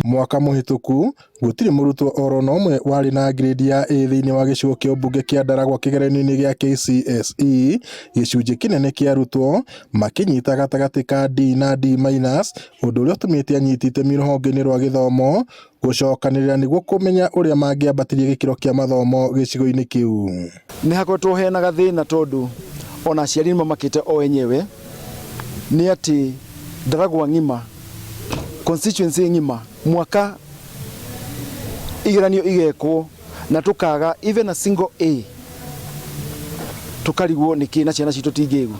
Mwaka mũhĩtũku gũtirĩ mũrutwo oro na ũmwe warĩ na grade ya A thĩinĩ wa gĩcigo kĩa ũmbunge kĩa Ndaragwa kĩgeranio-inĩ gĩa KCSE. Gĩcunjĩ kĩnene kĩa arutwo makĩnyita gatagatĩ ka D na D minus, ũndũ ũrĩa ũtũmĩte anyiti itemi rũhonge-inĩ rwa gĩthomo gũcokanĩrĩra nĩguo kũmenya ũrĩa mangĩambatĩria gĩkĩro kĩa mathomo gĩcigo-inĩ kĩu. Nĩ hakoretwo hena gathĩna tondũ ona aciari nĩ mamakĩte o enyewe nĩ atĩ Ndaragwa ng'ima, constituency ng'ima, mwaka igeranio igekwo na tukaga even a single A, tukarigwo nĩkĩ na ciana citũ ti ngĩgu.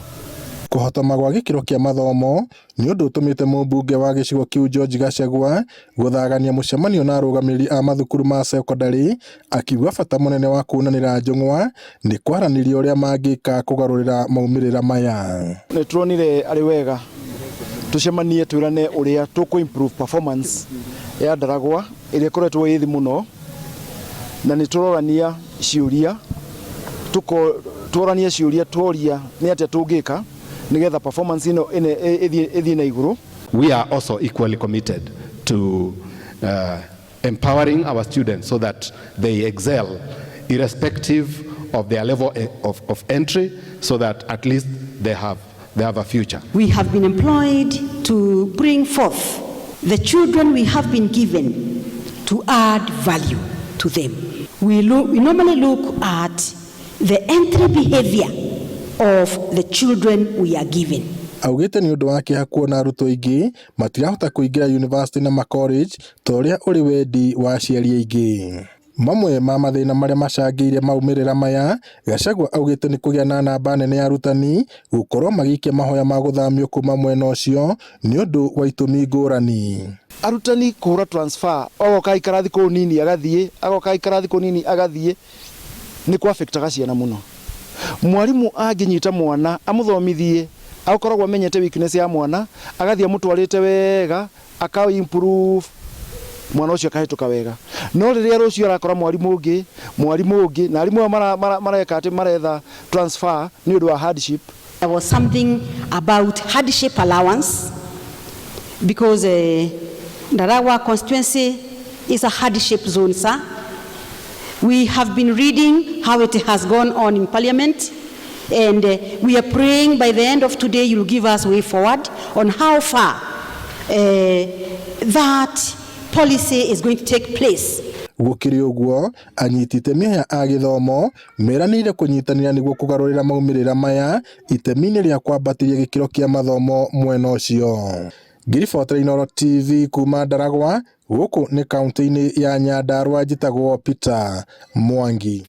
Kũhotoma gwa gĩkĩro kĩa mathomo nĩ ũndũ ũtũmĩte mũmbunge wa gĩcigo kĩu George Gachagua gũthagania mũcemanio na arũgamĩrĩri a mathukuru ma cekondarĩ, akiuga bata mũnene wa kuunanĩra njũng'wa nĩ kwaranĩria ũrĩa mangĩka kũgarũrĩra maumĩrĩra maya. Nĩ turonire arĩ wega tucemanie twĩrane ũrĩa tũkũ improve performance ya Ndaragwa ĩrĩa ĩkoretwo ĩ thĩ mũno, na nĩ tũrorania ciũria, tũroranie ciũria tworia nĩ atĩa tũngĩka nĩgetha performance ĩno ĩthiĩ na igũrũ. We are also equally committed to empowering our students so that they excel irrespective of their level of entry, so that at least they have a future. We have been employed to bring forth the children we have been given to add value to them. We normally look at the entry behavior of the children we are given. Augĩte nĩ ũndũ wa kĩeha kuona arutwo aingĩ matirahota kũingĩra university na macollege ta ũrĩa ũrĩ wendi wa aciari aingĩ. Mamwe ma mathĩna marĩa macangĩire maumĩrĩra maya, Gachagua augĩte nĩ kũgĩa na namba nene ya arutani gũkorwo magĩikia mahoya ma gũthamio kuma mwena ũcio nĩ ũndũ wa itũmi ngũrani. Arutani kũhũra transfer, agoka aikara thikũ nini agathiĩ, agoka aikara thikũ nini agathiĩ, nĩ kwa affectaga ciana mũno. Mwarimu angĩnyita mwana amũthomithie, akoragwo amenyete weakness ya mwana, agathiĩ amũtwarĩte wega, aka improve mwana ũcio, akahĩtũka wega. No rĩrĩa rũciũ arakora mwarimũ ũngĩ, mwarimũ ũngĩ, na arimũ aya mareka atĩ maretha transfer nĩ ũndũ wa hardship. There was something about hardship allowance because Ndaragwa constituency is a hardship zone, sir. We have been reading how it has gone on in parliament, and we are praying by the end of today you'll give us way forward on how far that policy is going to take place. Gũkĩrĩ ũguo, anyiti itemi aya a gĩthomo meranĩire kũnyitanĩra nĩguo kũgarũrĩra maumĩrĩra maya itemi-inĩ rĩa kwambatĩria gĩkĩro kĩa mathomo mwena ũcio. Ngĩribotera Inooro TV kuma Ndaragwa, gũkũ nĩ kaunti-inĩ ya Nyandarua, njĩtagwo Peter Mwangi.